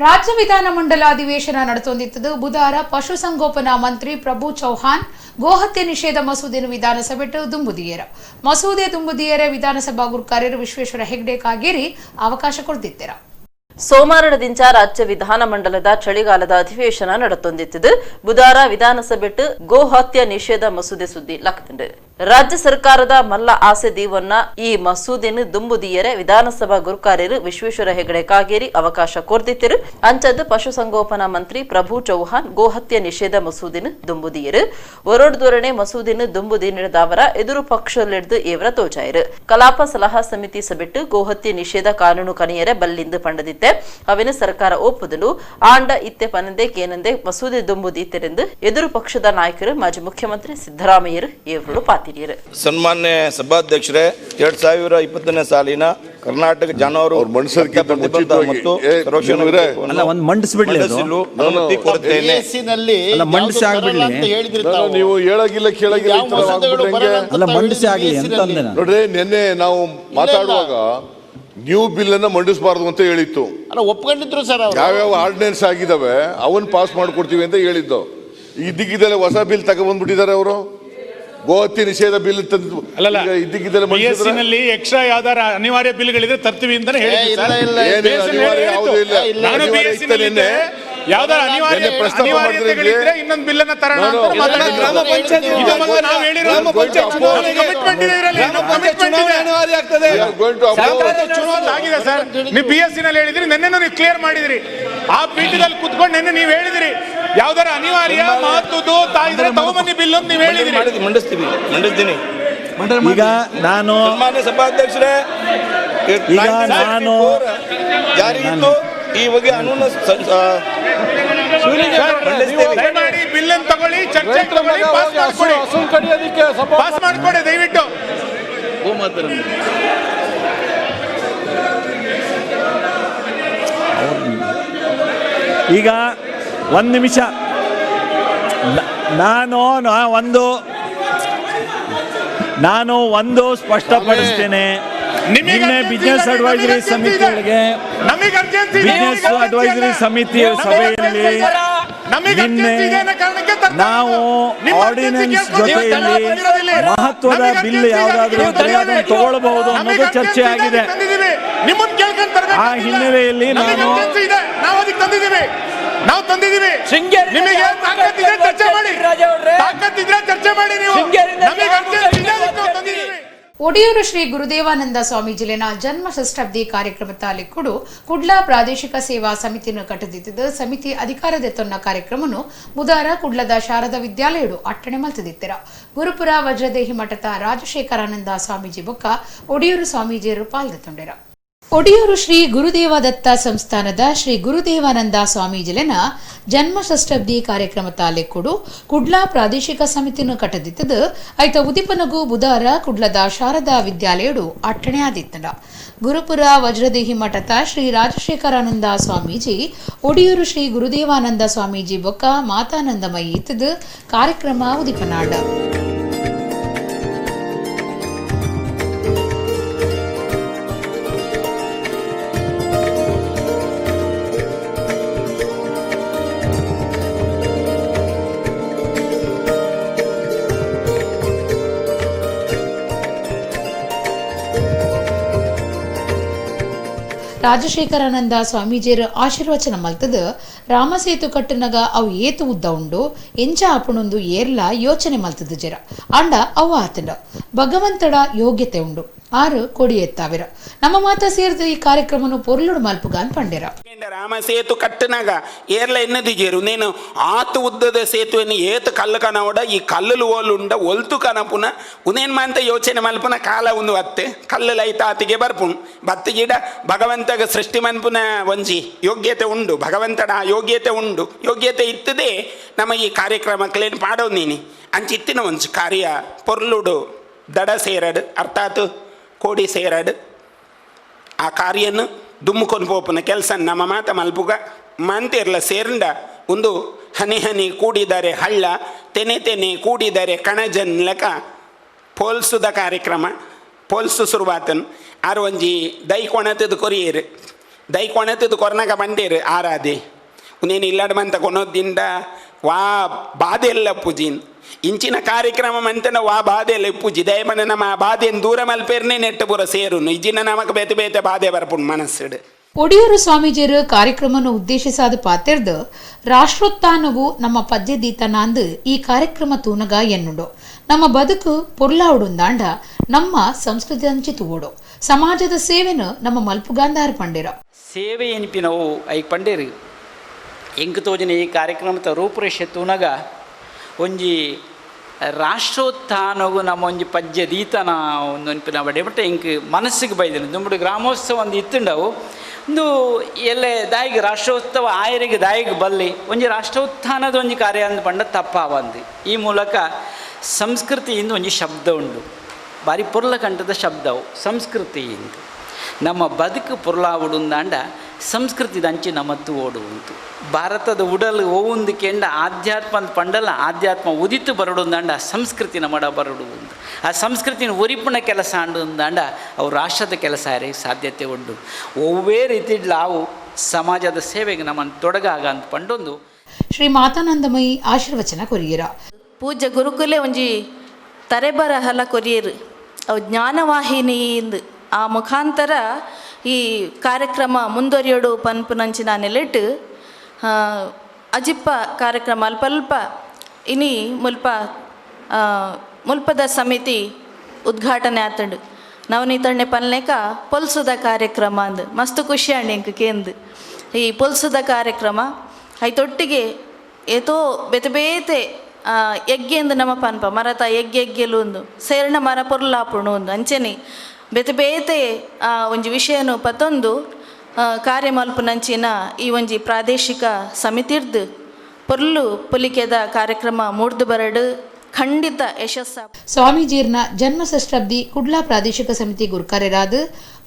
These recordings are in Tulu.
ರಾಜ್ಯ ವಿಧಾನಮಂಡಲ ಅಧಿವೇಶನ ನಡೆತೊಂದಿತ್ತದು. ಬುಧವಾರ ಪಶುಸಂಗೋಪನಾ ಮಂತ್ರಿ ಪ್ರಭು ಚೌಹಾಣ್ ಗೋಹತ್ಯೆ ನಿಷೇಧ ಮಸೂದೆಯನ್ನು ವಿಧಾನಸಭೆ ದುಂಬುದಿಯರ. ಮಸೂದೆ ದುಂಬುದಿಯರ ವಿಧಾನಸಭಾ ಗುರುಕಾರ್ಯರು ವಿಶ್ವೇಶ್ವರ ಹೆಗ್ಡೆ ಕಾಗೇರಿ ಅವಕಾಶ ಕೊಡ್ದಿತ್ತರ. ಸೋಮವಾರದಿಂಚ ರಾಜ್ಯ ವಿಧಾನಮಂಡಲದ ಚಳಿಗಾಲದ ಅಧಿವೇಶನ ನಡೆತೊಂದಿತ್ತದು. ಬುಧವಾರ ವಿಧಾನಸಭೆಟ್ ಗೋಹತ್ಯೆ ನಿಷೇಧ ಮಸೂದೆ ಸುದ್ದಿ ಲಕ್ತುಂಡು. ರಾಜ್ಯ ಸರ್ಕಾರದ ಮಲ್ಲ ಆಸೆ ದೀವನ್ನ ಈ ಮಸೂದೆನು ದುಂಬುದಿಯರೆ ವಿಧಾನಸಭಾ ಗುರುಕಾರ್ಯರು ವಿಶ್ವೇಶ್ವರ ಹೆಗಡೆ ಕಾಗೇರಿ ಅವಕಾಶ ಕೊರ್ದಿತ್ತರು. ಅಂಚದ್ ಪಶುಸಂಗೋಪನಾ ಮಂತ್ರಿ ಪ್ರಭು ಚೌಹಾಣ್ ಗೋಹತ್ಯೆ ನಿಷೇಧ ಮಸೂದೆನು ದುಂಬುದಿಯರು. ಒರೊಡ್ದೊರಣೆ ಮಸೂದೆನು ದುಂಬುದಿನದಾವರ ಎದುರು ಪಕ್ಷಲಿಡ್ದು ಏವರ ತೋಜಾಯರು. ಕಲಾಪ ಸಲಹಾ ಸಮಿತಿ ಸಭೆಟ್ಟು ಗೋಹತ್ಯೆ ನಿಷೇಧ ಕಾನೂನು ಕನಿಯರೆ ಬಲ್ಲಿಂದು ಪಂಡದಿತ್ತೆ. ಅವಿನ ಸರ್ಕಾರ ಒಪ್ಪುದಲು ಆಂಡ ಇತ್ತೆ ಪನಂದೆ ಕೇನಂದೆ ಮಸೂದೆ ದುಂಬುದಿತ್ತೆರೆಂದು ಎದುರು ಪಕ್ಷದ ನಾಯಕರು ಮಾಜಿ ಮುಖ್ಯಮಂತ್ರಿ ಸಿದ್ದರಾಮಯ್ಯರು ಏವರು ಪಾತಿರಿಯರು. ಸನ್ಮಾನ್ಯ ಸಭಾಧ್ಯಕ್ಷರೇ, 2020ನೇ ಸಾಲಿನ ಕರ್ನಾಟಕ ಜಾನುವಾರು ಮತ್ತು ಅನುಮತಿ ಕೋರುತ್ತೇನೆ. ನೀವು ಹೇಳಾಗಿಲ್ಲ ಕೇಳಾಗಿಲ್ಲ. ನೋಡ್ರಿ, ನಿನ್ನೆ ನಾವು ಮಾತಾಡುವಾಗ ನ್ಯೂ ಬಿಲ್ ಅನ್ನ ಮಂಡಿಸಬಾರದು ಅಂತ ಹೇಳಿತ್ತು. ಒಪ್ಕೊಂಡಿದ್ರು ಸರ್. ಯಾವ್ಯಾವ ಆರ್ಡಿನೆನ್ಸ್ ಆಗಿದಾವೆ ಅವನ್ ಪಾಸ್ ಮಾಡ್ಕೊಡ್ತೀವಿ ಅಂತ ಹೇಳಿದ್ದು. ಇದ್ದಕ್ಕಿದ್ದಲ್ಲೇ ಹೊಸ ಬಿಲ್ ತಗೊಬಂದ್ಬಿಟ್ಟಿದ್ದಾರೆ ಅವರು. ಗೋಹತ್ಯೆ ನಿಷೇಧ ಬಿಲ್ ತಂದು ಇದ್ದಕ್ಕಿದ್ದಲ್ಲೇ ಎಕ್ಸ್ಟ್ರಾ ಯಾವ್ದಾರ ಅನಿವಾರ್ಯ ಬಿಲ್ಗಳಿದ್ರೆ ತರ್ತೀವಿ ಅಂತಾನೆ ಹೇಳಿದ್ರು. ಯಾವ್ದಾರ ಅನಿವಾರ್ಯತೆಗಳಿದ್ರೆ ಇನ್ನೊಂದು ಬಿಲ್ ಅನ್ನ ತರೋಣ ಅಂತ ಮಾತಾಡಿದ್ರು. ನಾವು ಹೇಳಿರೋ ಕಮಿಟ್ಮೆಂಟ್ ಇದೆ ಇದರಲ್ಲಿ. ಆಗಿದೆ ಸರ್. ನೀವು BSc ನಲ್ಲಿ ಹೇಳಿದ್ರಿ, ನಿನ್ನೆನೂ ನೀವು ಕ್ಲಿಯರ್ ಮಾಡಿದ್ರಿ. ಆ ಪೀಠದಲ್ಲಿ ಕುತ್ಕೊಂಡು ನಿನ್ನೆ ನೀವು ಹೇಳಿದ್ರಿ ಯಾವ್ದಾರ ಅನಿವಾರ್ಯ ಮಹತ್ವದ್ದು ತಾಯಿದ್ರೆ ತಗೊಂಬನ್ನಿ ಬಿಲ್ ಅಂತ ನೀವು ಹೇಳಿದ್ರಿ. ಮಂಡಿಸ್ತೀವಿ, ಮಂಡಿಸ್ತೀನಿ. ಈಗ ನಾನು ಸನ್ಮಾನ್ಯ ಸಭಾಧ್ಯಕ್ಷರೇ, ಈಗ ನಾನು ಜಾರಿ ಇತ್ತು ಈ ಬಗ್ಗೆ ಕಾನೂನು ದಯಮಾಡಿ ಬಿಲ್ ಅನ್ನು ತಗೊಳ್ಳಿ, ಚರ್ಚೆ ತಗೊಳ್ಳಿ, ಪಾಸ್ ಮಾಡ್ಕೊಡಿ, ಪಾಸ್ ಮಾಡ್ಕೊಡಿ ದಯವಿಟ್ಟು. ಈಗ ಒಂದು ನಿಮಿಷ ನಾನು ಒಂದು ಸ್ಪಷ್ಟಪಡಿಸ್ತೇನೆ. ನಿನ್ನೆ ಬಿಸ್ನೆಸ್ ಅಡ್ವೈಸರಿ ಸಮಿತಿಯೊಳಗೆ, ಬಿಸ್ನೆಸ್ ಅಡ್ವೈಸರಿ ಸಮಿತಿಯ ಸಭೆಯಲ್ಲಿ ನಿನ್ನೆ ನಾವು ಆರ್ಡಿನೆನ್ಸ್ ಜೊತೆಯಲ್ಲಿ ಮಹತ್ವದ ಬಿಲ್ ಯಾವುದಾದ್ರೂ ಇದ್ರೆ ಅದನ್ನು ತಗೊಳ್ಳಬಹುದು ಅನ್ನೋದು ಚರ್ಚೆ ಆಗಿದೆ. ಆ ಹಿನ್ನೆಲೆಯಲ್ಲಿ ನಾನು ನಾವು ತಂದಿದ್ದೀವಿ. ನಿಮಗೆ ತಾಕತ್ತಿದ್ರೆ ಚರ್ಚೆ ಮಾಡಿ, ತಾಕತ್ತಿದ್ರೆ ಚರ್ಚೆ ಮಾಡಿ ನೀವು. ನಮಗೆ ಅರ್ಜೆನ್ಸಿ ಇದೆ, ಅದಕ್ಕೆ ನಾವು ತಂದಿದ್ದೀವಿ. ಒಡಿಯೂರು ಶ್ರೀ ಗುರುದೇವಾನಂದ ಸ್ವಾಮೀಜಿಲಿನ ಜನ್ಮ ಷಷ್ಠಾಬ್ದಿ ಕಾರ್ಯಕ್ರಮ ತಾಲೂಕುಡು ಕುಡ್ಲ ಪ್ರಾದೇಶಿಕ ಸೇವಾ ಸಮಿತಿಯನ್ನು ಕಟ್ಟದಿದ್ದ ಸಮಿತಿ ಅಧಿಕಾರದ ತೊನ್ನ ಕಾರ್ಯಕ್ರಮವನ್ನು ಬುಧವಾರ ಕುಡ್ಲದ ಶಾರದಾ ವಿದ್ಯಾಲಯಡು ಅಟ್ಟಣೆ ಮಲ್ತದಿತ್ತರ. ಗುರುಪುರ ವಜ್ರದೇಹಿ ಮಠದ ರಾಜಶೇಖರಾನಂದ ಸ್ವಾಮೀಜಿ ಬೊಕ್ಕ ಒಡಿಯೂರು ಸ್ವಾಮೀಜಿಯರು ಪಾಲ್ಗೊಂಡರು. ಒಡಿಯೂರು ಶ್ರೀ ಗುರುದೇವದತ್ತ ಸಂಸ್ಥಾನದ ಶ್ರೀ ಗುರುದೇವಾನಂದ ಸ್ವಾಮೀಜಿಲಿನ ಜನ್ಮ ಷಷ್ಠಾಬ್ದಿ ಕಾರ್ಯಕ್ರಮ ತಾಲೂಕುಡು ಕುಡ್ಲ ಪ್ರಾದೇಶಿಕ ಸಮಿತಿಯನ್ನು ಕಟ್ಟದಿತ್ತದು. ಐತ ಉದಿಪನಗೂ ಬುಧವಾರ ಕುಡ್ಲದ ಶಾರದಾ ವಿದ್ಯಾಲಯಡು ಅಟ್ಟಣೆ ಆದಿತ್ತಂಡ. ಗುರುಪುರ ವಜ್ರದೇಹಿ ಮಠದ ಶ್ರೀ ರಾಜಶೇಖರಾನಂದ ಸ್ವಾಮೀಜಿ, ಒಡಿಯೂರು ಶ್ರೀ ಗುರುದೇವಾನಂದ ಸ್ವಾಮೀಜಿ ಬೊಕ್ಕ ಮಾತಾನಂದಮಯಿ ಇತ್ತದು ಕಾರ್ಯಕ್ರಮ ಉದಿಪನಾಡ. ರಾಜಶೇಖರಾನಂದ ಸ್ವಾಮೀಜಿಯರ ಆಶೀರ್ವಚನ ಮಲ್ತದ ರಾಮಸೇತು ಕಟ್ಟನಗ ಅವು ಏತು ಉದ್ದ ಉಂಡು ಎಂಚ ಆಪಣೊಂದು ಏರ್ಲ ಯೋಚನೆ ಮಲ್ತದ ಜರ ಅಂಡ ಅವು ಆತಂಡ ಭಗವಂತಡ ಯೋಗ್ಯತೆ ಉಂಡು 6 ಕೋಡಿ ಎತ್ತಾವಿರ. ನಮ್ಮ ಮಾತ ಸೇರಿದ ಈ ಕಾರ್ಯಕ್ರಮನು ಪೊರ್ಲುಡು ಮಲ್ಪುಗಾನ್ ಪಂಡೆರ. ರಾಮಸೇತು ಕಟ್ಟನಾಗ ಏರ್ಲ ಎನ್ನದಿಜೇರು ನೇನು ಆತು ಉದ್ದದ ಸೇತುವೆನು ಏತು ಕಲ್ಲು ಕನವಡ ಈ ಕಲ್ಲುಲು ಓಲುಂಡ ಒಲ್ತು ಕನಪುನ ಉನೇನ್ ಮಾಂತ ಯೋಚನೆ ಮಲ್ಪುನ ಕಾಲ ಒಂದು ಅತ್ತೆ ಕಲ್ಲು ಲೈತ ಆತಿಗೆ ಬರ್ಪುಣ್ ಬತ್ತು ಗಿಡ ಭಗವಂತಗ ಸೃಷ್ಟಿ ಮನ್ಪುನ ಒಂಜಿ ಯೋಗ್ಯತೆ ಉಂಡು, ಭಗವಂತನ ಯೋಗ್ಯತೆ ಉಂಡು, ಯೋಗ್ಯತೆ ಇತ್ತದೆ ನಮ್ಮ ಈ ಕಾರ್ಯಕ್ರಮಕ್ಕೇನು ಪಾಡೋ ನೀನಿ ಅಂಚಿತ್ತಿನ ಒಂಜಿ ಕಾರ್ಯ ಪೊರ್ಲುಡು ದಡ ಸೇರಡು ಅರ್ಥಾತ್ ಕೋಡಿ ಸೇರಡು ಆ ಕಾರ್ಯನು ದುಮ್ಮುಕೊಂಡು ಪೋಪುನ ಕೆಲಸ ನಮ್ಮ ಮಾತ ಮಲ್ಪುಗ ಮಂತಿರ್ಲ ಸೇರಂಡ ಒಂದು ಹನಿ ಹನಿ ಕೂಡಿದರೆ ಹಳ್ಳ, ತೆನೆ ತೆನೆ ಕೂಡಿದರೆ ಕಣಜನ್ಲಕ ಪೋಲ್ಸುದ ಕಾರ್ಯಕ್ರಮ ಪೋಲ್ಸು ಶುರುವಾತನ್ ಆರು ಒಂಜಿ ದೈ ಕೊಣತದ ಕೊರಿಯರು ದೈ ಕೊಣತದ ಕೊರ್ನಗ ಬಂಡೇರು ಆರಾಧೆ ಉಂದೇನು ಇಲ್ಲಡ ಮಂತ ಕೊನೋದಿಂದ ವಾ ಬಾಧೆ ಎಲ್ಲ ಪೂಜಿನ್ ಇಂಚಿನ ಕಾರ್ಯಕ್ರಮ ಮಂತನ ವಾ ಬಾಧೆ ಎಲ್ಲ ಪೂಜಿ ದಯಮನ ನಮ್ಮ ಬಾಧೆಯನ್ನು ದೂರ ಮಲ್ಪೇರ್ನೆ ನೆಟ್ಟ ಪೂರ ಸೇರುನು ಇಜಿನ ನಮಕ್ ಬೇತೆ ಬೇತೆ ಬಾಧೆ ಬರ್ಪುಂಡು ಮನಸ್ಸುಡು. ಒಡಿಯೂರು ಸ್ವಾಮೀಜಿಯರು ಕಾರ್ಯಕ್ರಮವನ್ನು ಉದ್ದೇಶಿಸಾದ ಪಾತೆರ್ದು ರಾಷ್ಟ್ರೋತ್ಥಾನವು ನಮ್ಮ ಪದ್ಯದೀತನಾಂದು ಈ ಕಾರ್ಯಕ್ರಮ ತೂನಗ ಎನ್ನುಂಡು. ನಮ್ಮ ಬದುಕು ಪೊರ್ಲಾವುಡುಂದಾಂಡ ನಮ್ಮ ಸಂಸ್ಕೃತಿ ಅಂಚಿತುವೋಡು ಸಮಾಜದ ಸೇವೆನು ನಮ್ಮ ಮಲ್ಪುಗಾಂಧಾರ ಪಂಡಿರ ಸೇವೆ ಎನಿಪಿನವು ಐಕ್ ಪಂಡೇರು ಎಂಕ್ ತೋಜನ ಈ ಕಾರ್ಯಕ್ರಮದ ರೂಪುರೇಷೆ ತೂನಗ ಒಂಜಿ ರಾಷ್ಟ್ರೋತ್ಥಾನಗು ನಮ್ಮ ಒಂಜಿ ಪದ್ಯ ದೀತನ ಒಂದು ನೆನಪಿನ ಬಡೆ ಬಟ್ ಎಂಕ್ ಮನಸ್ಸಿಗೆ ಬೈದಿನ ದುಂಬುಡು ಗ್ರಾಮೋತ್ಸವ ಒಂದು ಇತ್ತುಂಡವು ಒಂದು ಎಲ್ಲೆ ದಾಯಿಗೆ ರಾಷ್ಟ್ರೋತ್ಸವ ಆಯರಿಗೆ ದಾಯಿಗೆ ಬಲ್ಲಿ ಒಂಜಿ ರಾಷ್ಟ್ರೋತ್ಥಾನದ ಒಂಜಿ ಕಾರ್ಯ ಅಂದ್ ಪಂಡ ತಪ್ಪಾವಂದು. ಈ ಮೂಲಕ ಸಂಸ್ಕೃತಿಯಿಂದ ಒಂಜಿ ಶಬ್ದ ಉಂಡು ಭಾರಿ ಪೊರ್ಲ ಕಂಠದ ಶಬ್ದವು ಸಂಸ್ಕೃತಿ ಇಂದು ನಮ್ಮ ಬದುಕು ಪೊರ್ಲಾವುಡುಂದಾಂಡ ಸಂಸ್ಕೃತಿ ದಂಚಿ ನಮ್ಮತ್ತು ಓಡುವಂತು ಭಾರತದ ಉಡಲು ಓವುಂದು ಕೆಂಡ ಆಧ್ಯಾತ್ಮ ಅಂತ ಪಂಡಲ್ಲ ಆಧ್ಯಾತ್ಮ ಉದಿತು ಬರಡುಂದಾಂಡ ಸಂಸ್ಕೃತಿ ನಮ್ಮಡ ಬರಡುವಂದು ಆ ಸಂಸ್ಕೃತಿನ ಒರಿಪುಣ ಕೆಲಸ ಅಂಡುಂದಾಂಡ ಅವು ರಾಷ್ಟ್ರದ ಕೆಲಸ ಸಾಧ್ಯತೆ ಉಂಡು. ಒವ್ವೇ ರೀತಿ ನಾವು ಸಮಾಜದ ಸೇವೆಗೆ ನಮ್ಮನ್ನು ತೊಡಗಾಗ ಅಂತ ಪಂಡೊಂದು ಶ್ರೀ ಮಾತಾನಂದಮಯಿ ಆಶೀರ್ವಚನ ಕೊರಿಯರ ಪೂಜ್ಯ ಗುರುಕುಲೆ ಒಂಜಿ ತರೆಬರಹಲ ಕೊರಿಯರು ಅವು ಜ್ಞಾನವಾಹಿನಿ ಇಂದು ಆ ಮುಖಾಂತರ ಈ ಕಾರ್ಯಕ್ರಮ ಮುಂದುವರಿಯೋಡು ಪನ್ಪುನಂಚಿನ ನೆಲೆಟ್ ಅಜಿಪ್ಪ ಕಾರ್ಯಕ್ರಮ ಅಲ್ಪ ಅಲ್ಪ ಇನಿ ಮುಲ್ಪ ಮುಲ್ಪದ ಸಮಿತಿ ಉದ್ಘಾಟನೆ ಆತಂಡು ನವನೀತಣ್ಣೆ ಪನ್ಲೇಕ ಪೊಲ್ಸುದ ಕಾರ್ಯಕ್ರಮ ಅಂದು ಮಸ್ತ್ ಖುಷಿ ಅಂಡು ಇಂಕ್ ಕೇಂದು ಈ ಪೊಲ್ಸುದ ಕಾರ್ಯಕ್ರಮ ಐತೊಟ್ಟಿಗೆ ಏತೋ ಬೇತೆ ಬೇತೆ ಎಗ್ಗೆಂದು ನಮ್ಮ ಪನ್ಪ ಮರತ ಎಗ್ಗೆ ಎಗ್ಗೆಲು ಒಂದು ಸೇರಣ ಮರ ಪೊರ್ಲಾಪುಣು ಒಂದು ಅಂಚೆನೆ ಬೇತೆ ಬೇತೆ ಒಂಜಿ ವಿಷಯನು ಪತ್ತೊಂದು ಕಾರ್ಯ ಮಲ್ಪುನಂಚಿನ ಈ ಒಂಜಿ ಪ್ರಾದೇಶಿಕ ಸಮಿತಿರ್ದು ಪೊರ್ಲು ಪೊಲಿಕೆದ ಕಾರ್ಯಕ್ರಮ ಮೂಡ್ದು ಬರಡು ಖಂಡಿತ ಯಶಸ್ಸ. ಸ್ವಾಮೀಜಿಯರ್ನ ಜನ್ಮ ಷಷ್ಠಾಬ್ದಿ ಕುಡ್ಲಾ ಪ್ರಾದೇಶಿಕ ಸಮಿತಿ ಗುರ್ಕಾರ್ಯರಾದ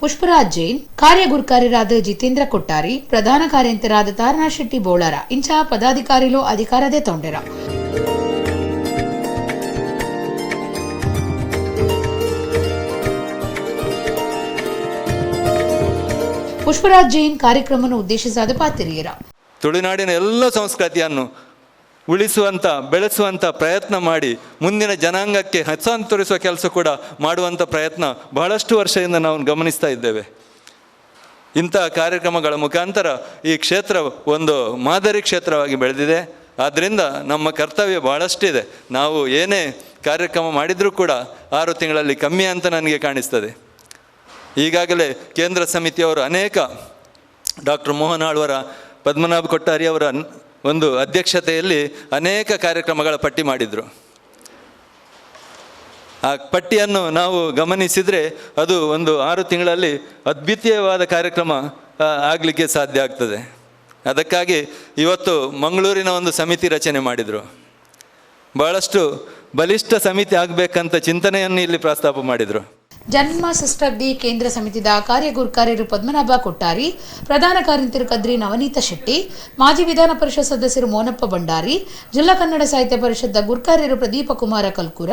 ಪುಷ್ಪರಾಜ್ ಜೈನ್, ಕಾರ್ಯ ಗುರ್ಕಾರ್ಯರಾದ ಜಿತೇಂದ್ರ ಕೊಟ್ಟಾರಿ, ಪ್ರಧಾನ ಕಾರ್ಯಂತರಾದ ತಾರನಾ ಶೆಟ್ಟಿ ಬೋಳಾರ ಇಂಚ ಪದಾಧಿಕಾರಿಲು ಅಧಿಕಾರದೇ ತೊಂಡೆರ. ಪುಷ್ಪರಾಜ್ ಜೈನ್ ಕಾರ್ಯಕ್ರಮವನ್ನು ಉದ್ದೇಶಿಸಾದ ಪಾತಿರಿಯರ ತುಳುನಾಡಿನ ಎಲ್ಲ ಸಂಸ್ಕೃತಿಯನ್ನು ಉಳಿಸುವಂಥ ಬೆಳೆಸುವಂಥ ಪ್ರಯತ್ನ ಮಾಡಿ ಮುಂದಿನ ಜನಾಂಗಕ್ಕೆ ಹಸ್ತಾಂತರಿಸುವ ಕೆಲಸ ಕೂಡ ಮಾಡುವಂಥ ಪ್ರಯತ್ನ ಬಹಳಷ್ಟು ವರ್ಷದಿಂದ ನಾವು ಗಮನಿಸ್ತಾ ಇದ್ದೇವೆ. ಇಂಥ ಕಾರ್ಯಕ್ರಮಗಳ ಮುಖಾಂತರ ಈ ಕ್ಷೇತ್ರ ಒಂದು ಮಾದರಿ ಕ್ಷೇತ್ರವಾಗಿ ಬೆಳೆದಿದೆ. ಆದ್ದರಿಂದ ನಮ್ಮ ಕರ್ತವ್ಯ ಬಹಳಷ್ಟಿದೆ. ನಾವು ಏನೇ ಕಾರ್ಯಕ್ರಮ ಮಾಡಿದರೂ ಕೂಡ 6 ತಿಂಗಳಲ್ಲಿ ಕಮ್ಮಿ ಅಂತ ನನಗೆ ಕಾಣಿಸ್ತದೆ. ಈಗಾಗಲೇ ಕೇಂದ್ರ ಸಮಿತಿಯವರು ಅನೇಕ ಡಾಕ್ಟರ್ ಮೋಹನ್ ಆಳ್ವರ, ಪದ್ಮನಾಭ ಕೊಟ್ಟಾರಿ ಅವರ ಒಂದು ಅಧ್ಯಕ್ಷತೆಯಲ್ಲಿ ಅನೇಕ ಕಾರ್ಯಕ್ರಮಗಳ ಪಟ್ಟಿ ಮಾಡಿದರು. ಆ ಪಟ್ಟಿಯನ್ನು ನಾವು ಗಮನಿಸಿದರೆ ಅದು ಒಂದು 6 ತಿಂಗಳಲ್ಲಿ ಅದ್ವಿತೀಯವಾದ ಕಾರ್ಯಕ್ರಮ ಆಗಲಿಕ್ಕೆ ಸಾಧ್ಯ ಆಗ್ತದೆ. ಅದಕ್ಕಾಗಿ ಇವತ್ತು ಮಂಗಳೂರಿನ ಒಂದು ಸಮಿತಿ ರಚನೆ ಮಾಡಿದರು. ಭಾಳಷ್ಟು ಬಲಿಷ್ಠ ಸಮಿತಿ ಆಗಬೇಕಂತ ಚಿಂತನೆಯನ್ನು ಇಲ್ಲಿ ಪ್ರಸ್ತಾಪ ಮಾಡಿದರು. ಜನ್ಮ ಷಷ್ಠಾಬ್ದಿ ಕೇಂದ್ರ ಸಮಿತಿದ ಕಾರ್ಯಗುರ್ಕಾರ್ಯರು ಪದ್ಮನಾಭ ಕೊಟ್ಟಾರಿ, ಪ್ರಧಾನ ಕಾರ್ಯಂತರು ಕದ್ರಿ ನವನೀತ ಶೆಟ್ಟಿ, ಮಾಜಿ ವಿಧಾನ ಪರಿಷತ್ ಸದಸ್ಯರು ಮೋನಪ್ಪ ಭಂಡಾರಿ, ಜಿಲ್ಲಾ ಕನ್ನಡ ಸಾಹಿತ್ಯ ಪರಿಷತ್ದ ಗುರ್ಕಾರ್ಯರು ಪ್ರದೀಪ ಕುಮಾರ ಕಲ್ಕುರ,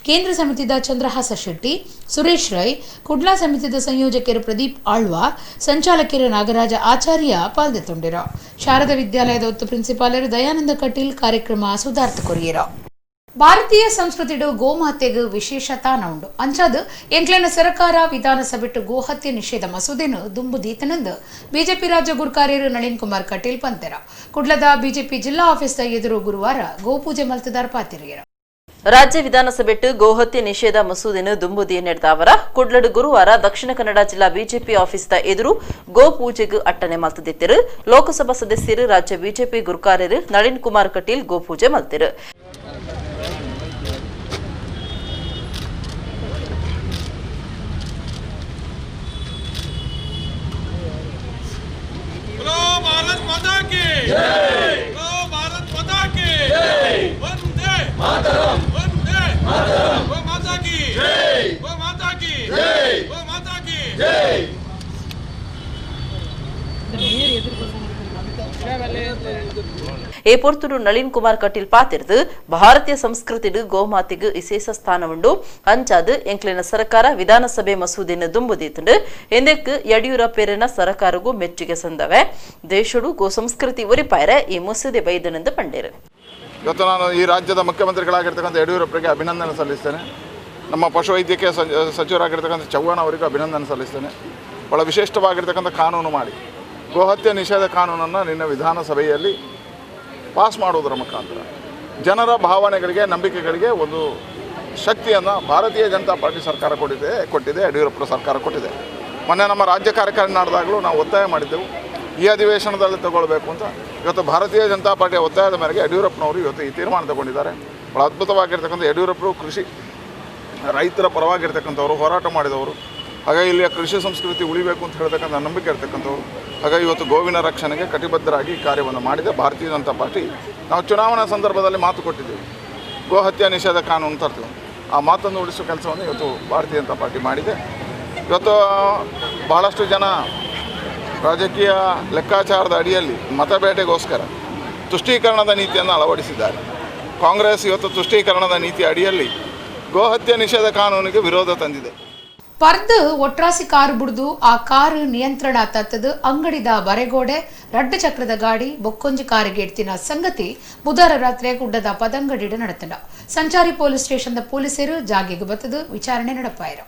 ಕೇಂದ್ರ ಸಮಿತಿದ ಚಂದ್ರಹಾಸ ಶೆಟ್ಟಿ, ಸುರೇಶ್ ರೈ, ಕುಡ್ಲಾ ಸಮಿತಿದ ಸಂಯೋಜಕರು ಪ್ರದೀಪ್ ಆಳ್ವಾ, ಸಂಚಾಲಕರು ನಾಗರಾಜ ಆಚಾರ್ಯ ಪಾಲ್ದೆತ್ತೊಂಡಿರು. ಶಾರದಾ ವಿದ್ಯಾಲಯದ ಒತ್ತು ಪ್ರಿನ್ಸಿಪಾಲರು ದಯಾನಂದ ಕಟೀಲ್ ಕಾರ್ಯಕ್ರಮ ಸುಧಾರ್ಥ ಕೊರಿಯರು. ಭಾರತೀಯ ಸಂಸ್ಕೃತಿಡು ಗೋಮಾತೆಗೆ ವಿಶೇಷ ತಾನ ಉಂಡು. ಅಂಚಾದ ಎಂಕ್ಲೆನ ಸರ್ಕಾರ ವಿಧಾನಸಭೆಟ್ಟು ಗೋಹತ್ಯೆ ನಿಷೇಧ ಮಸೂದೆನು ದುಂಬು ದೀತನಂದು ಬಿಜೆಪಿ ರಾಜ್ಯ ಗುರ್ಕಾರ್ಯರು ನಳಿನ್ ಕುಮಾರ್ ಕಟೀಲ್ ಪಂತೆರ. ಕುಡ್ಲದ ಬಿಜೆಪಿ ಜಿಲ್ಲಾ ಆಫೀಸ್ದ ಎದುರು ಗುರುವಾರ ಗೋಪೂಜೆ ಮಲ್ತದಾರ್ ಪಾತಿರಿಯರು. ರಾಜ್ಯ ವಿಧಾನಸಭೆಟ್ಟು ಗೋಹತ್ಯೆ ನಿಷೇಧ ಮಸೂದೆಯನ್ನು ದುಂಬುದಿ ನಡೆದವರ ಕುಡ್ಲಡು ಗುರುವಾರ ದಕ್ಷಿಣ ಕನ್ನಡ ಜಿಲ್ಲಾ ಬಿಜೆಪಿ ಆಫೀಸ್ದ ಎದುರು ಗೋಪೂಜೆಗೆ ಅಟ್ಟನೆ ಮಲ್ತದಿತ್ತಿರು. ಲೋಕಸಭಾ ಸದಸ್ಯರು ರಾಜ್ಯ ಬಿಜೆಪಿ ಗುರ್ಕಾರ್ಯರು ನಳಿನ್ ಕುಮಾರ್ ಕಟೀಲ್ ಗೋಪೂಜೆ ಮಲ್ತಿರು. ಏ ಪೊರ್ತುಡು ನಳಿನ್ ಕುಮಾರ್ ಕಟೀಲ್ ಪಾತಿರ್ದು ಭಾರತೀಯ ಸಂಸ್ಕೃತಿಡು ಗೋಮಾತೆಗ್ ವಿಶೇಷ ಸ್ಥಾನ ಉಂಡು ಅಂಚಾದ್ ಎಂಕ್ಲೆನ ಸರ್ಕಾರ ವಿಧಾನಸಭೆ ಮಸೂದೆಯನ್ನು ದುಂಬುದೀತುಂಡು ಎಂದಕ್ಕೆ ಯಡಿಯೂರಪ್ಪೇರನ ಸರ್ಕಾರಗೂ ಮೆಚ್ಚುಗೆ ಸಂದವೆ ದೇಶಡು ಗೋ ಸಂಸ್ಕೃತಿ ಒರಿಪಾಯರೆ ಈ ಮಸೂದೆ ಬೈದನೆಂದು ಪಂಡೇರು. ಇವತ್ತು ನಾನು ಈ ರಾಜ್ಯದ ಮುಖ್ಯಮಂತ್ರಿಗಳಾಗಿರ್ತಕ್ಕಂಥ ಯಡಿಯೂರಪ್ಪರಿಗೆ ಅಭಿನಂದನೆ ಸಲ್ಲಿಸ್ತೇನೆ. ನಮ್ಮ ಪಶುವೈದ್ಯಕೀಯ ಸಚಿವರಾಗಿರ್ತಕ್ಕಂಥ ಚವ್ಹಾಣ್ ಅವರಿಗೂ ಅಭಿನಂದನೆ ಸಲ್ಲಿಸ್ತೇನೆ. ಭಾಳ ವಿಶಿಷ್ಟವಾಗಿರ್ತಕ್ಕಂಥ ಕಾನೂನು ಮಾಡಿ ಗೋಹತ್ಯೆ ನಿಷೇಧ ಕಾನೂನನ್ನು ನಿನ್ನ ವಿಧಾನಸಭೆಯಲ್ಲಿ ಪಾಸ್ ಮಾಡುವುದರ ಮುಖಾಂತರ ಜನರ ಭಾವನೆಗಳಿಗೆ, ನಂಬಿಕೆಗಳಿಗೆ ಒಂದು ಶಕ್ತಿಯನ್ನು ಭಾರತೀಯ ಜನತಾ ಪಾರ್ಟಿ ಸರ್ಕಾರ ಕೊಟ್ಟಿದೆ, ಯಡಿಯೂರಪ್ಪರ ಸರ್ಕಾರ ಕೊಟ್ಟಿದೆ. ಮೊನ್ನೆ ನಮ್ಮ ರಾಜ್ಯ ಕಾರ್ಯಕಾರಿಣಿ ನಡೆದಾಗಲೂ ನಾವು ಒತ್ತಾಯ ಮಾಡಿದ್ದೆವು, ಈ ಅಧಿವೇಶನದಲ್ಲಿ ತಗೊಳ್ಬೇಕು ಅಂತ. ಇವತ್ತು ಭಾರತೀಯ ಜನತಾ ಪಾರ್ಟಿಯ ಒತ್ತಾಯದ ಮೇರೆಗೆ ಯಡಿಯೂರಪ್ಪನವರು ಇವತ್ತು ಈ ತೀರ್ಮಾನ ತಗೊಂಡಿದ್ದಾರೆ. ಭಾಳ ಅದ್ಭುತವಾಗಿರ್ತಕ್ಕಂಥ ಯಡಿಯೂರಪ್ಪರು ಕೃಷಿ ರೈತರ ಪರವಾಗಿರ್ತಕ್ಕಂಥವರು, ಹೋರಾಟ ಮಾಡಿದವರು, ಹಾಗಾಗಿ ಇಲ್ಲಿಯ ಕೃಷಿ ಸಂಸ್ಕೃತಿ ಉಳಿಬೇಕು ಅಂತ ಹೇಳ್ತಕ್ಕಂಥ ನಂಬಿಕೆ ಇರ್ತಕ್ಕಂಥವ್ರು. ಹಾಗಾಗಿ ಇವತ್ತು ಗೋವಿನ ರಕ್ಷಣೆಗೆ ಕಟಿಬದ್ಧರಾಗಿ ಕಾರ್ಯವನ್ನು ಮಾಡಿದೆ ಭಾರತೀಯ ಜನತಾ ಪಾರ್ಟಿ. ನಾವು ಚುನಾವಣಾ ಸಂದರ್ಭದಲ್ಲಿ ಮಾತು ಕೊಟ್ಟಿದ್ದೀವಿ, ಗೋಹತ್ಯೆ ನಿಷೇಧ ಕಾನೂನು ತರ್ತೀವಿ, ಆ ಮಾತನ್ನು ಉಳಿಸುವ ಕೆಲಸವನ್ನು ಇವತ್ತು ಭಾರತೀಯ ಜನತಾ ಪಾರ್ಟಿ ಮಾಡಿದೆ. ಇವತ್ತು ಬಹಳಷ್ಟು ಜನ ರಾಜಕೀಯ ಲೆಕ್ಕಾಚಾರದ ಅಡಿಯಲ್ಲಿ ಮತಬೇಟೆಗೋಸ್ಕರ ತುಷ್ಟೀಕರಣದ ನೀತಿಯನ್ನು ಅಳವಡಿಸಿದ್ದಾರೆ. ಕಾಂಗ್ರೆಸ್ ಇವತ್ತು ತುಷ್ಟೀಕರಣದ ನೀತಿ ಅಡಿಯಲ್ಲಿ ಗೋಹತ್ಯೆ ನಿಷೇಧ ಕಾನೂನಿಗೆ ವಿರೋಧ ತಂದಿದೆ. ಪರ್ದು ಒಟ್ರಾಸಿ ಕಾರು ಬುಡ್ದು ಆ ಕಾರು ನಿಯಂತ್ರಣ ತತ್ತದು ಅಂಗಡಿದ ಬರೆಗೋಡೆ ರಡ್ಡ ಚಕ್ರದ ಗಾಡಿ ಬೊಕ್ಕೊಂಜಿ ಕಾರಿಗೆ ಎಡ್ತಿನ ಸಂಗತಿ ಬುಧವಾರ ರಾತ್ರಿ ಗುಡ್ಡದ ಪದಂಗಡಿಡ ನಡೆತಂಡ. ಸಂಚಾರಿ ಪೊಲೀಸ್ ಸ್ಟೇಷನ್ದ ಪೊಲೀಸರು ಜಾಗೆಗೆ ಬತ್ತದು ವಿಚಾರಣೆ ನಡಪಾಯರು.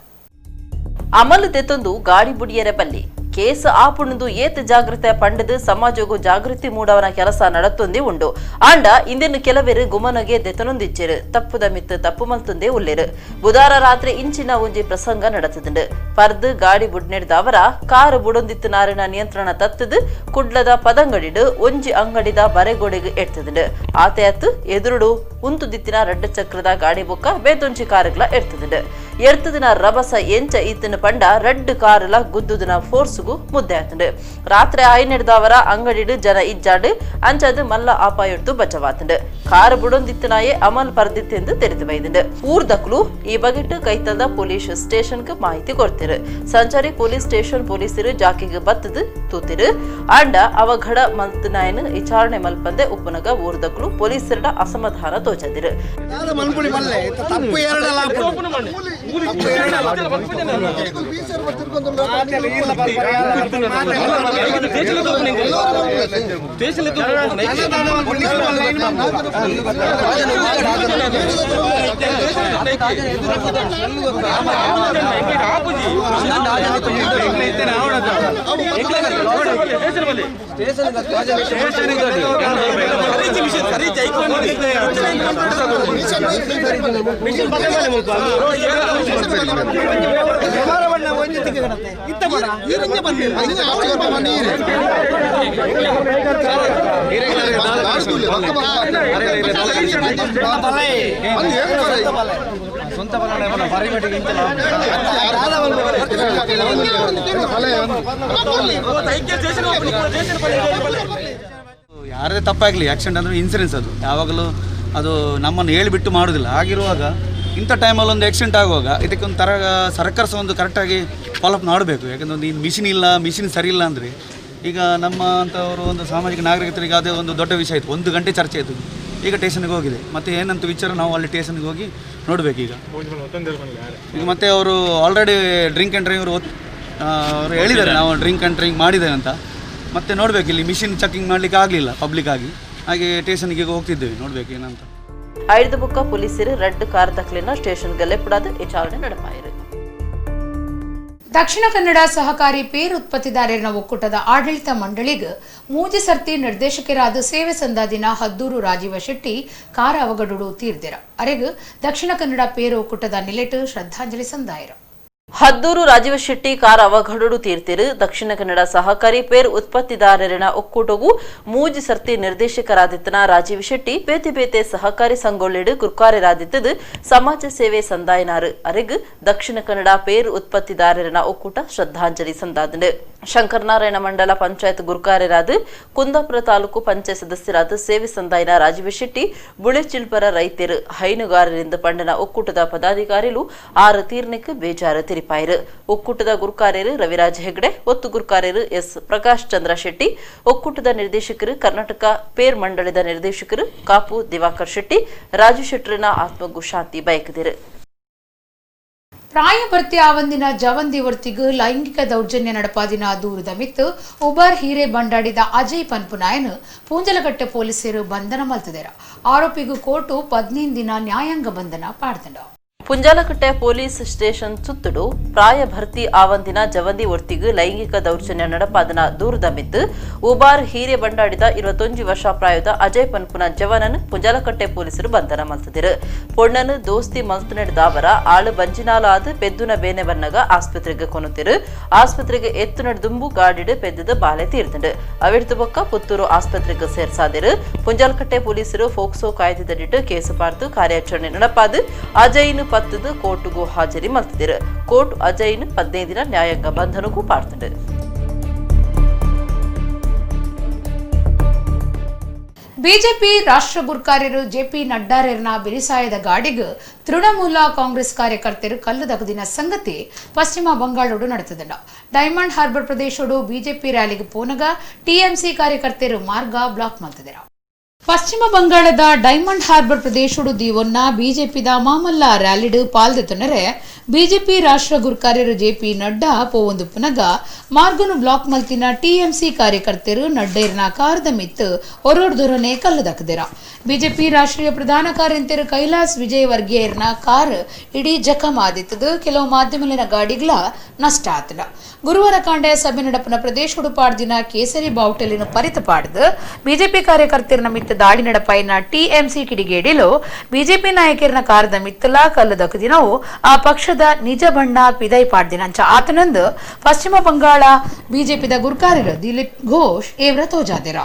ಅಮಲು ದೆತ್ತೊಂದು ಗಾಡಿ ಬುಡಿಯರ ಬಲ್ಲಿ ಕೇಸ್ ಆಪುಣದು ಏತ್ ಜಾಗೃತೆ ಪಂಡದು ಸಮಾಜಗೂ ಜಾಗೃತಿ ಮೂಡವನ ಕೆಲಸ ನಡತ್ತೊಂದೇ ಉಂಡು. ಆಂಡ ಇಂದಿನ ಕೆಲವರು ಗುಮನಗೆ ದೆತನೊಂದಿಚ್ಚೇರು ತಪ್ಪುದ ಮಿತ್ತು ತಪ್ಪು ಮಲ್ತೊಂದೇ ಉಲ್ಲೇರು. ಬುಧಾರ ರಾತ್ರಿ ಇಂಚಿನ ಒಂಜಿ ಪ್ರಸಂಗ ನಡತದುಂಡು. ಪರ್ದು ಗಾಡಿ ಬುಡ್ನೆಡ್ದವರ ಕಾರು ಬುಡೊಂದಿತ್ತು ನಾರಿನ ನಿಯಂತ್ರಣ ತತ್ತದು ಕುಡ್ಲದ ಪದಂಗಡಿಡು ಒಂಜಿ ಅಂಗಡಿದ ಬರೆಗೋಡೆಗೆ ಎಡ್ತದುಂಡು. ಆತೆಯತ್ತು ಎದುರುಡು ಉಂತುದಿತ್ತಿನ ರಡ್ಡ ಚಕ್ರದ ಗಾಡಿ ಬೊಕ್ಕ ಬೇತೊಂಜಿ ಕಾರುಗಳ ಎಡ್ತದುಂಡು. ಎಡ್ತದಿನ ರಭಸ ಎಂಚ ಈತನ ಪಂಡ ರಡ್ಡು ಕಾರುಲ ಗುದ್ದುದಿನ ಫೋರ್ಸುಗು ಮುದ್ದೆ ಆತುಂಡು. ರಾತ್ರಿ ಆಯ್ನೆಡ್ದವರ ಅಂಗಡಿಡು ಜನ ಇಜ್ಜಾಡು ಅಂಚದು ಮಲ್ಲ ಆಪಾಯೊಡ್ದು ಬಚವಾತುಂಡು. ಕಾರು ಬುಡೊಂದಿತ್ತನಾಯೇ ಅಮಲ್ ಪರ್ದಿತ್ತೆಂದು ತೆರೆದು ಬೈದುಂಡು. ಊರ್ದಕ್ಲು ಈ ಬಗೆಟ್ಟು ಕೈತಲ್ದ ಪೊಲೀಸ್ ಸ್ಟೇಷನ್ಗೆ ಮಾಹಿತಿ ಕೊಡ್ತಿರು. ಸಂಚಾರಿ ಪೊಲೀಸ್ ಸ್ಟೇಷನ್ ಪೊಲೀಸರು ಜಾಕಿಗೆ ಬತ್ತದು ತೂತಿರು. ಆಂಡ ಅವಘಡ ಮಲ್ತನಾಯನು ವಿಚಾರಣೆ ಮಲ್ಪಂದೆ ಉಪ್ಪನಗ ಊರ್ದಕ್ಲು ಪೊಲೀಸರ ಅಸಮಾಧಾನ ತೋಚದಿರು. ಯಾರದೇ ತಪ್ಪಾಗಲಿ ಆಕ್ಸಿಡೆಂಟ್ ಅಂದರೆ ಇನ್ಸೂರೆನ್ಸ್ ಅದು ಯಾವಾಗಲೂ ಅದು ನಮ್ಮನ್ನು ಹೇಳಿಬಿಟ್ಟು ಮಾಡೋದಿಲ್ಲ. ಆಗಿರುವಾಗ ಇಂಥ ಟೈಮಲ್ಲಿ ಒಂದು ಆಕ್ಸಿಡೆಂಟ್ ಆಗುವಾಗ ಇದಕ್ಕೊಂದು ಥರ ಸರ್ಕಾರ ಸಹ ಒಂದು ಕರೆಕ್ಟಾಗಿ ಫಾಲೋಅಪ್ ಮಾಡಬೇಕು. ಯಾಕಂದರೆ ಒಂದು ಇನ್ನು ಮಿಷಿನ್ ಇಲ್ಲ, ಮಿಷಿನ್ ಸರಿ ಇಲ್ಲ ಅಂದರೆ ಈಗ ನಮ್ಮ ಅಂಥವರು ಒಂದು ಸಾಮಾಜಿಕ ನಾಗರಿಕರಿಗೆ ಅದೇ ಒಂದು ದೊಡ್ಡ ವಿಷಯ ಆಯಿತು. 1 ಗಂಟೆ ಚರ್ಚೆ ಆಯಿತು. ಈಗ ಸ್ಟೇಷನ್ಗೆ ಹೋಗಿದೆ, ಮತ್ತು ಏನಂತ ವಿಚಾರ ನಾವು ಅಲ್ಲಿ ಸ್ಟೇಷನ್ಗೆ ಹೋಗಿ ನೋಡಬೇಕು. ಈಗ ಈಗ ಮತ್ತೆ ಅವರು already drink and drive ಅವರು ಹೇಳಿದ್ದಾರೆ, ನಾವು drink and drink ಮಾಡಿದ್ದೇವೆ ಅಂತ. ಮತ್ತೆ ನೋಡಬೇಕು, ಇಲ್ಲಿ ಮಿಷಿನ್ ಚೆಕಿಂಗ್ ಮಾಡಲಿಕ್ಕೆ ಆಗಲಿಲ್ಲ ಪಬ್ಲಿಕ್ ಆಗಿ, ಹಾಗೆ ಸ್ಟೇಷನ್ಗೆ ಈಗ ಹೋಗ್ತಿದ್ದೇವೆ, ನೋಡಬೇಕು ಏನಂತ. ಐದು ಬುಕ್ಕ ಪೊಲೀಸರು ರಡ್ಡು ಕಾರ್ ತಕ್ಲಿನ ಸ್ಟೇಷನ್ಗೆ ಲೆಪ್ಪಡಾದ ವಿಚಾರಣೆ ನಡೆಪಾಯಿರು. ದಕ್ಷಿಣ ಕನ್ನಡ ಸಹಕಾರಿ ಪೇರು ಉತ್ಪತ್ತಿದಾರರ ಒಕ್ಕೂಟದ ಆಡಳಿತ ಮಂಡಳಿಗೆ ಮೂಜಿ ಸರ್ತಿ ನಿರ್ದೇಶಕರಾದ ಸೇವೆ ಸಂದಾದಿನ ಹದ್ದೂರು ರಾಜೀವ ಶೆಟ್ಟಿ ಕಾರ ಅವಗಡುಡು ತೀರ್ದಿರ. ಅರೆಗ್ ದಕ್ಷಿಣ ಕನ್ನಡ ಪೇರು ಒಕ್ಕೂಟದ ನಿಲೆಟು ಶ್ರದ್ಧಾಂಜಲಿ ಸಂದಾಯರು. ಹದ್ದೂರು ರಾಜೀವ ಶೆಟ್ಟಿ ಕಾರ್ ಅವಘಡಡು ತೀರ್ತಿರು. ದಕ್ಷಿಣ ಕನ್ನಡ ಸಹಕಾರಿ ಪೇರು ಉತ್ಪತ್ತಿದಾರರಿನ ಒಕ್ಕೂಟಗೂ ಮೂಜಿ ಸರ್ತಿ ನಿರ್ದೇಶಕರಾದಿತ್ತನ ರಾಜೀವ್ ಶೆಟ್ಟಿ ಬೇತೆ ಬೇತೆ ಸಹಕಾರಿ ಸಂಗೊಳ್ಳಿಡು ಕುರ್ಕಾರರಾದಿತ್ತದು ಸಮಾಜ ಸೇವೆ ಸಂದಾಯನಾರು. ಅರೆಗ್ ದಕ್ಷಿಣ ಕನ್ನಡ ಪೇರು ಉತ್ಪತ್ತಿದಾರರಿನ ಒಕ್ಕೂಟ ಶ್ರದ್ಧಾಂಜಲಿ ಸಂದಾದಂಡು. ಶಂಕರನಾರಾಯಣ ಮಂಡಲ ಪಂಚಾಯತ್ ಗುರುಕಾರರಾದ ಕುಂದಾಪುರ ತಾಲೂಕು ಪಂಚಾಯತ್ ಸದಸ್ಯರಾದ ಸೇವೆ ಸಂದಾಯನ ರಾಜೀವ ಶೆಟ್ಟಿ ಬುಳೆಚಿಲ್ಪರ ರೈತರು ಹೈನುಗಾರರಿಂದ ಪಂಡನ ಒಕ್ಕೂಟದ ಪದಾಧಿಕಾರಿಗಳು ಆರು ತೀರ್ನಕ್ಕೆ ಬೇಜಾರು ತೆರಿಪಾಯರು. ಒಕ್ಕೂಟದ ಗುರುಕಾರ್ಯರು ರವಿರಾಜ್ ಹೆಗ್ಡೆ, ಒತ್ತು ಗುರುಕಾರ್ಯರು ಎಸ್ ಪ್ರಕಾಶ್ ಚಂದ್ರ ಶೆಟ್ಟಿ, ಒಕ್ಕೂಟದ ನಿರ್ದೇಶಕರು ಕರ್ನಾಟಕ ಪೇರ್ ಮಂಡಳಿದ ನಿರ್ದೇಶಕರು ಕಾಪು ದಿವಾಕರ್ ಶೆಟ್ಟಿ, ರಾಜು ಶೆಟ್ಟರಿನ ಆತ್ಮಗೂ ಶಾಂತಿ ಬಯಕಿದರು. ಪ್ರಾಯಭರ್ತಿ ಆವಂದಿನ ಜವಂದಿ ವರ್ತಿಗು ಲೈಂಗಿಕ ದೌರ್ಜನ್ಯ ನಡಪಾದಿನ ದೂರದ ಮಿತ್ತು ಉಬರ್ ಹೀರೆ ಬಂಡಾಡಿದ ಅಜಯ್ ಪನ್ಪುನಾಯನ್ ಪೂಂಜಲಗಟ್ಟೆ ಪೊಲೀಸರು ಬಂಧನ ಮಲ್ತದೇರ. ಆರೋಪಿಗೂ ಕೋರ್ಟು 15 ದಿನ ನ್ಯಾಯಾಂಗ ಬಂಧನ ಪಾಡ್ದಂಡ. ಪುಂಜಾಲಕಟ್ಟೆ ಪೊಲೀಸ್ ಸ್ಟೇಷನ್ ಸುತ್ತುಡು ಪ್ರಾಯ ಭರ್ತಿ ಆವಂದಿನ ಜವಂದಿ ಒರ್ತಿಗು ಲೈಂಗಿಕ ದೌರ್ಜನ್ಯ ನಡಪಾದನ ದೂರದ ಮಿತ್ತು ಉಬಾರ್ ಹೀರೆ ಬಂಡಾಡಿದ 21 ವರ್ಷ ಪ್ರಾಯದ ಅಜಯ್ ಪನ್ಪುನ ಜವನನ್ ಪುಂಜಾಲಕಟ್ಟೆ ಪೊಲೀಸರು ಬಂಧನ ಮಲ್ತದಿರು. ಪೊಣ್ಣನು ದೋಸ್ತಿ ಮಲ್ತು ನಡೆದಾವರ ಆಳು ಬಂಜಿನಾಲಾದ ಪೆದ್ದುನ ಬೇನೆ ಬನ್ನಗ ಆಸ್ಪತ್ರೆಗೆ ಕೊನುತ್ತಿರು. ಆಸ್ಪತ್ರೆಗೆ ಎತ್ತು ನಡೆದುಂಬು ಗಾಡಿಡು ಪೆದ್ದದ ಬಾಲೆ ತೀರ್ದುಂಡು. ಅವಿಡ್ದು ಬೊಕ್ಕ ಪುತ್ತೂರು ಆಸ್ಪತ್ರೆಗೆ ಸೇರ್ಸಾದಿರು. ಪುಂಜಾಲಕಟ್ಟೆ ಪೊಲೀಸರು ಫೋಕ್ಸೋ ಕಾಯ್ದೆದಡಿಟ್ಟು ಕೇಸು ಪಾರ್ದು ಕಾರ್ಯಾಚರಣೆ ನಡಪಾದು ಅಜಯ್ನು ಪತ್ತದು ಕೋರ್ಟ್ಗೂ ಹಾಜರಿ ಮಲ್ತಿದ್ರು. ಕೋರ್ಟ್ ಅಜಯ್ನ 15 ದಿನ ನ್ಯಾಯಾಂಗ ಬಂಧನಕ್ಕೂ ಪಾಡ್ತಂಡು. ಬಿಜೆಪಿ ರಾಷ್ಟ್ರ ಗುರ್ಕಾರ್ಯರು ಜೆಪಿ ನಡ್ಡಾರೆರ್ನ ಬಿರಿಸಾಯದ ಗಾಡಿಗೆ ತೃಣಮೂಲ ಕಾಂಗ್ರೆಸ್ ಕಾರ್ಯಕರ್ತರು ಕಲ್ಲು ದಗದಿನ ಸಂಗತಿ ಪಶ್ಚಿಮ ಬಂಗಾಳೋಡು ನಡೆತದಂಡ. ಡೈಮಂಡ್ ಹಾರ್ಬರ್ ಪ್ರದೇಶೋಡು ಬಿಜೆಪಿ ರ್ಯಾಲಿಗೆ ಪೋನಗ ಟಿಎಂಸಿ ಕಾರ್ಯಕರ್ತರು ಮಾರ್ಗ ಬ್ಲಾಕ್ ಮಲ್ತಿದ್ರು. ಪಶ್ಚಿಮ ಬಂಗಾಳದ ಡೈಮಂಡ್ ಹಾರ್ಬರ್ ಪ್ರದೇಶೋಡು ದೀವೊನ್ನ ಬಿಜೆಪಿದ ಮಾಮಲ್ಲ ರ್ಯಾಲಿಡು ಪಾಲ್ದೆತ್ತೊನರೆ ಬಿಜೆಪಿ ರಾಷ್ಟ್ರ ಗುರ್ಕಾರ್ಯರು ಜೆಪಿ ನಡ್ಡಾ ಪೋವೊಂದು ಪುನಗ ಮಾರ್ಗನು ಬ್ಲಾಕ್ ಮಲ್ತಿನ ಟಿಎಂಸಿ ಕಾರ್ಯಕರ್ತರು ನಡ್ಡೇರ್ನ ಕಾರದ ಮಿತ್ತು ಒರೋಡ್ದೊರನೆ ಕಲ್ಲು ದಕ್ಕದಿರ. ಬಿಜೆಪಿ ರಾಷ್ಟ್ರೀಯ ಪ್ರಧಾನ ಕಾರ್ಯಂತರು ಕೈಲಾಸ್ ವಿಜಯ್ ವರ್ಗೀಯರ್ನ ಕಾರ್ ಇಡೀ ಜಖಂ ಆದಿತ್ತದು. ಕೆಲವು ಮಾಧ್ಯಮಲಿನ ಗಾಡಿಗಳ ನಷ್ಟ ಆತನ. ಗುರುವಾರ ಕಾಂಡೆ ಸಭೆ ನಡಪನ ಪ್ರದೇಶೋಡು ಪಾಡ್ದಿನ ಕೇಸರಿ ಬಾವುಟಲಿನ ಪರಿತ ಪಾಡ್ದು ಬಿಜೆಪಿ ಕಾರ್ಯಕರ್ತರನ ಮಿತ್ತ ದಾಳಿ ನಡಪಾಯಿನ ಟಿಎಂಸಿ ಕಿಡಿಗೇಡಿಲು ಬಿಜೆಪಿ ನಾಯಕರನ ಕಾರದ ಮಿತ್ತಲಾ ಕಲ್ಲು ದಕ್ಕದಿನವು ಆ ಪಕ್ಷದ ನಿಜ ಬಣ್ಣ ಪಿದೈ ಪಾಡ್ದಿನಂಚ ಆತನಂದು ಪಶ್ಚಿಮ ಬಂಗಾಳ ಬಿಜೆಪಿದ ಗುರ್ಕಾರ್ಯರು ದಿಲೀಪ್ ಘೋಷ್ ಏವ್ರ ತೋಜಾದಿರ.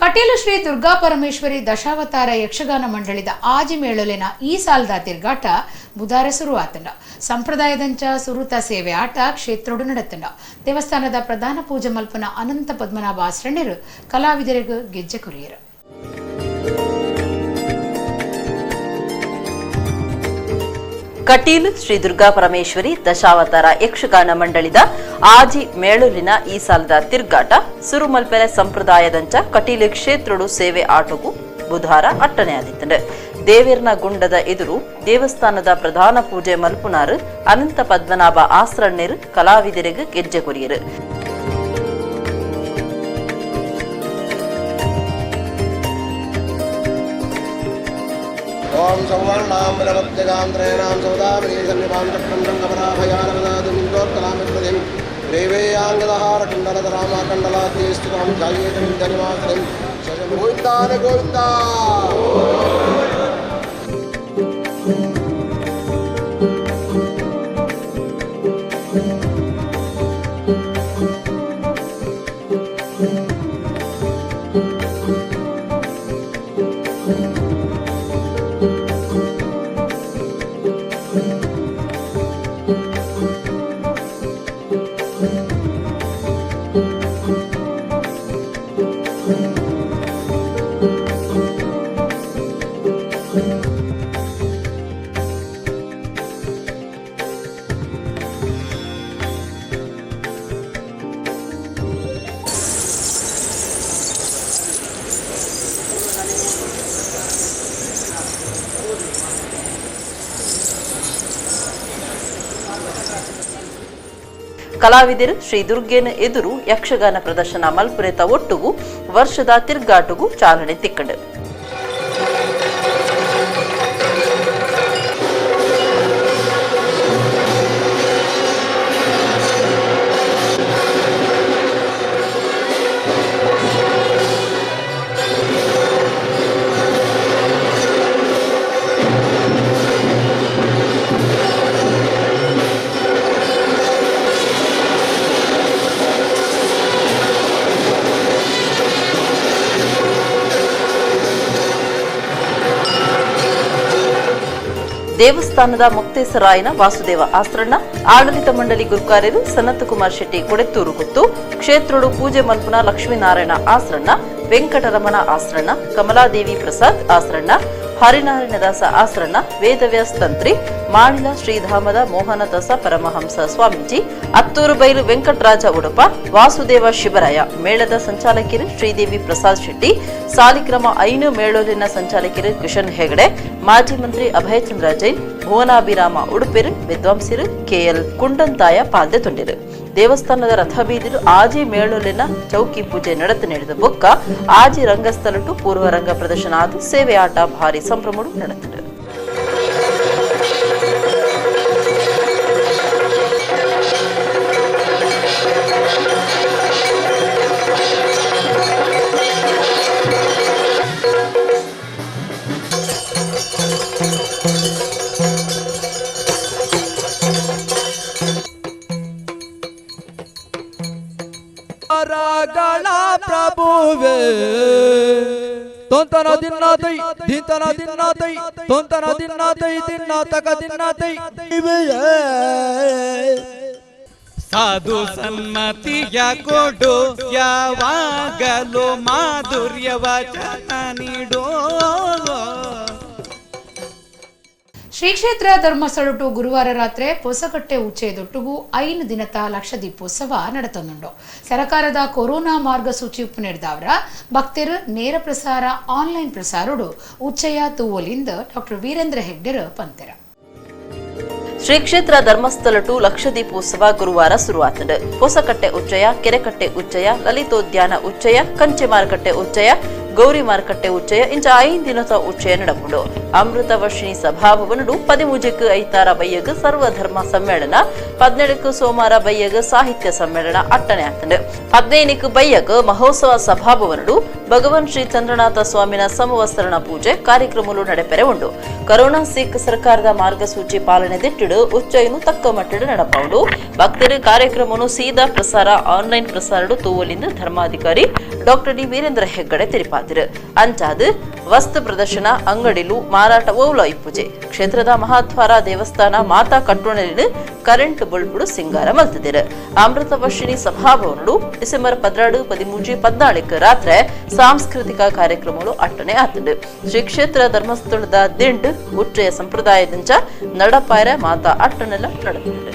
ಕಟೀಲು ಶ್ರೀ ದುರ್ಗಾ ಪರಮೇಶ್ವರಿ ದಶಾವತಾರ ಯಕ್ಷಗಾನ ಮಂಡಳಿದ ಆಜಿಮೇಳಲಿನ ಈ ಸಾಲದ ತಿರ್ಗಾಟ ಬುಧಾರ ಶುರುವಾತಂಡ. ಸಂಪ್ರದಾಯದಂಚ ಸುರುತ ಸೇವೆ ಆಟ ಕ್ಷೇತ್ರೋಡು ನಡತಂಡ. ದೇವಸ್ಥಾನದ ಪ್ರಧಾನ ಪೂಜೆ ಮಲ್ಪನ ಅನಂತ ಪದ್ಮನಾಭ ಆಶ್ರಣ್ಯರು ಕಲಾವಿದರಿಗೂ ಗೆಜ್ಜೆ ಕೊರಿಯರು. ಕಟೀಲು ಶ್ರೀ ದುರ್ಗಾ ಪರಮೇಶ್ವರಿ ದಶಾವತಾರ ಯಕ್ಷಗಾನ ಮಂಡಳಿದ ಆಜಿ ಮೇಳುಲಿನ ಈ ಸಾಲದ ತಿರ್ಗಾಟ ಸುರುಮಲ್ಪೆರೆ ಸಂಪ್ರದಾಯದಂಚ ಕಟೀಲು ಕ್ಷೇತ್ರಡು ಸೇವೆ ಆಟಗೂ ಬುಧವಾರ ಅಟ್ಟಣೆ ಆದಿತ್ತಂಡು. ದೇವೇರ್ನ ಗುಂಡದ ಎದುರು ದೇವಸ್ಥಾನದ ಪ್ರಧಾನ ಪೂಜೆ ಮಲ್ಪುನಾರು ಅನಂತ ಪದ್ಮನಾಭ ಆಸ್ರಣ್ಣರು ಕಲಾವಿದರಿಗೆ ಗೆಜ್ಜೆ ಕೊರಿಯರು. ಓಂ ಸೌವರ್ಣಾಂ ಬಲವತ್ಯಗಾಂತ್ರಯಣಾಂ ಸೌದಾಮರೀ ಸನ್ನಿಭಾಂ ಚಕ್ರಂ ರಂಗಪರಾಭಯಾನವದಾದುಮಿಂದೋತ್ತಲಾಮಿಪ್ರತಿಂ ರೇವೇಯಾಂಗದಹಾರ ಕುಂಡಲಧರಾಮಾಕಂಡಲಾದ್ಯೇಸ್ತುತಾಂ ಧ್ಯಾಯೇತ ವಿದ್ಯನಿವಾಸನಿಂ ಗೋವಿಂದಾನ ಗೋವಿಂದ. ಕಲಾವಿದರು ಶ್ರೀ ದುರ್ಗೇನ ಎದುರು ಯಕ್ಷಗಾನ ಪ್ರದರ್ಶನ ಮಲ್ಪುರೆತ ಒಟ್ಟುಗು ವರ್ಷದ ತಿರ್ಗಾಟುಗು ಚಾಲನೆ ತಿಕ್ಕಂಡು. ದೇವಸ್ಥಾನದ ಮುಕ್ತೇಸರಾಯನ ವಾಸುದೇವ ಆಸ್ರಣ್ಣ, ಆಡಳಿತ ಮಂಡಳಿ ಗುರುಕಾರ್ಯರು ಸನತ್ ಕುಮಾರ್ ಶೆಟ್ಟಿ ಕೊಡೆತ್ತೂರು ಗುತ್ತು, ಕ್ಷೇತ್ರಡು ಪೂಜೆ ಮಲ್ಪುನ ಲಕ್ಷ್ಮೀನಾರಾಯಣ ಆಸ್ರಣ್ಣ, ವೆಂಕಟರಮಣ ಆಸ್ರಣ್ಣ, ಕಮಲಾದೇವಿ ಪ್ರಸಾದ್ ಆಸ್ರಣ್ಣ, ಹರಿನಾರಾಯಣದಾಸ ಆಸ್ರಣ್ಣ, ವೇದವ್ಯಾಸ್ ತಂತ್ರಿ, ಮಾಣಿಲ ಶ್ರೀಧಾಮದ ಮೋಹನದಾಸ ಪರಮಹಂಸ ಸ್ವಾಮೀಜಿ, ಅತ್ತೂರು ಬೈಲು ವೆಂಕಟರಾಜ ಉಡುಪ, ವಾಸುದೇವ ಶಿವರಾಯ, ಮೇಳದ ಸಂಚಾಲಕರು ಶ್ರೀದೇವಿ ಪ್ರಸಾದ್ ಶೆಟ್ಟಿ, ಸಾಲಿಗ್ರಾಮ ಐನು ಮೇಳೋಲಿನ ಸಂಚಾಲಕರು ಕಿಶನ್ ಹೆಗಡೆ, ಮಾಜಿ ಮಂತ್ರಿ ಅಭಯಚಂದ್ರ ಜೈನ್, ಭುವನಾಭಿರಾಮ ಉಡುಪಿರು, ವಿದ್ವಾಂಸರು ಕೆಎಲ್ ಕುಂಡಂತಾಯ ಪಾಲ್ದೆ ತುಂಡಿರು. ದೇವಸ್ಥಾನದ ರಥ ಬೀದಿಲು ಆಜಿ ಮೇಳೋಲಿನ ಚೌಕಿ ಪೂಜೆ ನಡೆದು ನಡೆದ ಬೊಕ್ಕ ಆಜಿ ರಂಗಸ್ಥಳಟು ಪೂರ್ವರಂಗ ಪ್ರದರ್ಶನ ಆದ ಸೇವೆ ಆಟ ಭಾರಿ ಸಂಭ್ರಮಡು ನಡೆದಿದೆ. ಪ್ರಭುವೇ ತೊಂತನ ದಿನ್ನಾತೈ ದಿಂತನ ದಿನ್ನಾತೈ ತೊಂತನ ದಿನ್ನಾತೈ ದಿನ್ನಾತಕ ದಿನ್ನಾತೈ. ಸಾಧು ಸನ್ಮತಿಯ ಕೊಡು ಯಾವಾಗಲೂ ಮಾಧುರ್ಯ ವಚನ ನೀಡೋ. ಶ್ರೀ ಕ್ಷೇತ್ರ ಧರ್ಮಸ್ಥಳಟು ಗುರುವಾರ ರಾತ್ರಿ ಪೊಸಕಟ್ಟೆ ಉಚ್ಚೆದೊಟ್ಟುಗು 5 ದಿನದ ಲಕ್ಷ ದೀಪೋತ್ಸವ ನಡೆತಂದುಂಡು. ಸರಕಾರದ ಕೊರೋನಾ ಮಾರ್ಗಸೂಚಿ ಉಪ್ಪು ಭಕ್ತರು ನೇರ ಪ್ರಸಾರ ಆನ್ಲೈನ್ ಪ್ರಸಾರಡು ಉಚ್ಚಯ ತೂವಲಿಂದ ಡಾಕ್ಟರ್ ವೀರೇಂದ್ರ ಹೆಗ್ಡೆರ್ ಪಂತೆರ. ಶ್ರೀ ಕ್ಷೇತ್ರ ಧರ್ಮಸ್ಥಳಟು ಲಕ್ಷ ದೀಪೋತ್ಸವ ಗುರುವಾರ ಶುರುವಾತಂಡು. ಪೊಸಕಟ್ಟೆ ಉಚ್ಚಯ, ಕೆರೆಕಟ್ಟೆ ಉಚ್ಚಯ, ಲಲಿತೋದ್ಯಾನ ಉಚ್ಚಯ, ಕಂಚೆ ಮಾರುಕಟ್ಟೆ ಉಚ್ಚಯ, ಗೌರಿ ಮಾರುಕಟ್ಟೆ ಉಚ್ಚಯ ಇಂಚ 5 ದಿನದ ಉಚ್ಚಯ ನಡಪುಂಡು. ಅಮೃತ ವರ್ಷಿಣಿ ಸಭಾಭವನಡು 13ಕ್ಕೆ ಐತಾರ ಬಯ್ಯಗ್ ಸರ್ವಧರ್ಮ ಸಮ್ಮೇಳನ, 17ಕ್ಕೆ ಸೋಮವಾರ ಬಯ್ಯಗ್ ಸಾಹಿತ್ಯ ಸಮ್ಮೇಳನ ಅಟ್ಟಣೆ ಆತಂಡು. 15ಕ್ಕೆ ಬಯ್ಯಗ್ ಮಹೋತ್ಸವ ಸಭಾಭವನಡು ಭಗವಾನ್ ಶ್ರೀ ಚಂದ್ರನಾಥ ಸ್ವಾಮಿನ ಸಮವಸರಣ ಪೂಜೆ ಕಾರ್ಯಕ್ರಮಗಳು ನಡೆಪೆರೆ ಉಂಡು. ಕರೋನಾ ಸಿಕ್ ಸರ್ಕಾರದ ಮಾರ್ಗಸೂಚಿ ಪಾಲನೆ ದಿಟ್ಟಿಡು ಉಚ್ಚಯನು ತಕ್ಕ ಮಟ್ಟಡು ನಡಪೌಂಡು. ಭಕ್ತರು ಕಾರ್ಯಕ್ರಮನು ಸೀದಾ ಪ್ರಸಾರ ಆನ್ಲೈನ್ ಪ್ರಸಾರಡು ತೂವಲಿಂದ ಧರ್ಮಾಧಿಕಾರಿ ಡಾಕ್ಟರ್ ಡಿ ವೀರೇಂದ್ರ ಹೆಗ್ಗಡೆ ತಿಳಿಪಾತಿರು. ಅಂಚಾದು ವಸ್ತು ಪ್ರದರ್ಶನ, ಅಂಗಡಿಲು ಮಾರಾಟ ಓಲ ಇಪ್ಪುಜೆ. ಕ್ಷೇತ್ರದ ಮಹಾದ್ವಾರ ದೇವಸ್ಥಾನ ಮಾತಾ ಕಟ್ಟೋಣಲಿನ ಕರೆಂಟ್ ಬಲ್ಬುಡು ಸಿಂಗಾರ ಮಲ್ತಿದಿರು. ಅಮೃತ ವರ್ಷಿಣಿ ಸಭಾಭವನಡು ಡಿಸೆಂಬರ್ 12, 13, 14 ರಾತ್ರಿ ಸಾಂಸ್ಕೃತಿಕ ಕಾರ್ಯಕ್ರಮಗಳು ಅಟ್ಟಣೆ ಆತಂಡು. ಶ್ರೀ ಕ್ಷೇತ್ರ ಧರ್ಮಸ್ಥಳದ ದಿಂಡ್ ಉಚ್ಚಯ ಸಂಪ್ರದಾಯದಂಚ ನಡಪಾಯರ ಮಾತಾ ಅಟ್ಟಣೆಲ್ಲ ನಡೆದಿದೆ.